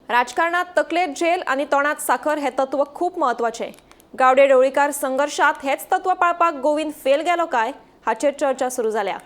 राजकारणात तकलेर झेल आनी तोंडात साखर हें तत्व खूब म्हत्वाचें. गावडे ढवळीकार संघर्शात हेच तत्व पाळपाक गोविंद फेल गेलो काय हाचेर चर्चा सुरू जाल्या.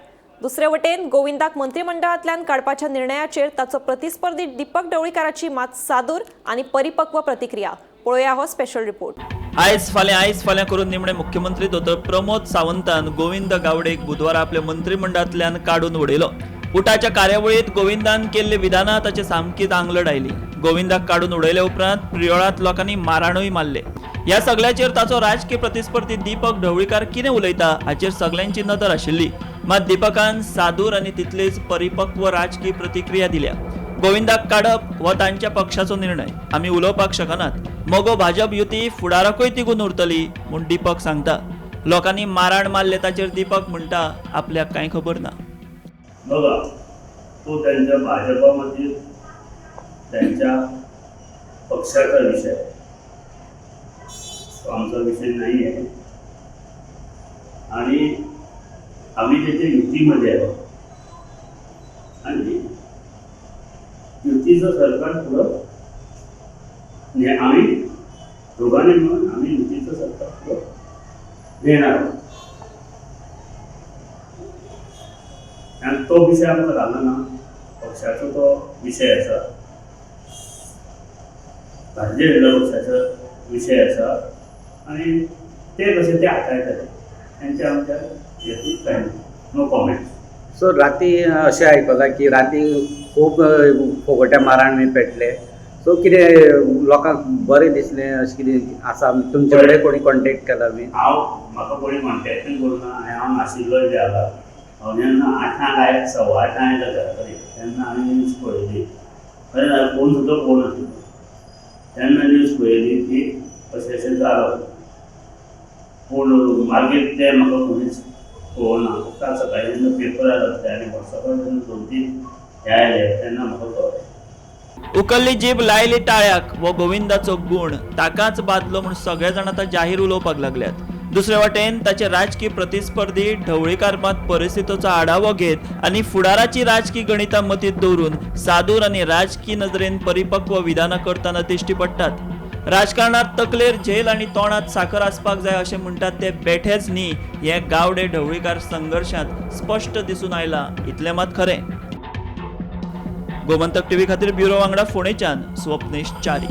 दुसरे वटेन गोविंदाक मंत्रिमंडळांतल्यान काडपाच्या निर्णयाचेर ताचो प्रतिस्पर्धी दीपक ढवळीकाराची मात सादूर आनी परिपक्व प्रतिक्रिया. पळोवया हो स्पेशल रिपोर्ट. आयज फाल्यां आयज फाल्यां करून निमणे मुख्यमंत्री दोतोर प्रमोद सावंतान गोविंद गावडेक बुधवारा आपल्या मंत्रिमंडळांतल्यान काडून उडयलो. उटाच्या कार्यावळीत गोविंदान केल्ली विधानां ताचे सामकीच आंगलट आयली. गोविंदाक काडून उडयले उपरांत प्रियोळांत लोकांनी माराणूय मारले. ह्या सगळ्याचेर ताचो राजकीय प्रतिस्पर्धी दीपक ढवळीकार कितें उलयता हाचेर सगल्यांची नदर आशिल्ली. मात दीपकान सादूर आनी तितलीच परिपक्व राजकीय प्रतिक्रिया दिल्या. गोविंदाक काडप हो तांच्या पक्षाचो निर्णय, आमी उलोवपाक शकनात. मगो भाजप युती फुडाराकूय तिगून उरतली म्हूण दीपक सांगता. लोकांनी माराण मारले ताचेर दीपक म्हणटा आपल्याक कांय खबर ना. बघा, तो त्यांच्या भाजपामधील त्यांच्या पक्षाचा विषय आहे, तो आमचा विषय नाही आहे. आणि आम्ही त्याच्या युतीमध्ये आहोत आणि युतीचं सरकार पुढं आम्ही दोघांनी मिळून आम्ही युतीचं सरकार पुढं नेणार आहोत. आणि तो विषय आमकां घालना ना, पक्षाचो तो विषय आसा, भारतीय जनता पक्षाचो विषय आसा आणि ते कशे ते हाताळटले तेंच्या आमच्या हेतून कांय ना. No comment. सो राती अशें आयकलां की राती खूब फोगोट्या माराण बी पेटले. सो कितें लोकांक बरें दिसलें अशें कितें आसा? तुमचे कडेन कोणी कॉन्टेक्ट केला बी? हांव म्हाका कोणी कॉन्टेक्टूय करूं ना आनी हांव नाशिल्लोय बी हांगा. हांव जेन्ना 8आंक आयलो, 8:15 आयलो घरा कडेन तेन्ना हांवें न्यूज पळयली. खरें जाल्यार फोन सुद्दां पळोवं नाशिल्लो. तेन्ना न्यूज पळयली की अशें अशें जालां. पूण मागीर तें म्हाका कोणीच कळोवना. फक्त सकाळीं जेन्ना पेपर आयलो आनी वॉट्सॅपार जेन्ना 2-3 हे आयले तेन्ना म्हाका कळ्ळें. उकल्ली जीब लायली टाळ्याक हो गोविंदाचो गूण ताकाच बादलो म्हूण सगळे जाण आतां जाहीर उलोवपाक लागल्यात. दुसरे वाटेन ताचे राजकी प्रतिस्पर्धी ढवळीकार मात परिस्थितीचो आढावो घेत आनी फुडाराची राजकी गणितां मतींत दवरून सादूर आनी राजकी नदरेन परिपक्व विधानां करतना दिश्टी पडटात. राजकारणात तकलेर झेल आनी तोंडात साखर आसपाक जाय अशें म्हणटात ते बेठेच न्ही हें गावडे ढवळीकार संघर्शांत स्पश्ट दिसून आयलां इतलें मात खरें. गोमंतक टीव्ही खातीर ब्युरो वांगडा फोंडेच्यान स्वप्नेश च्यारी.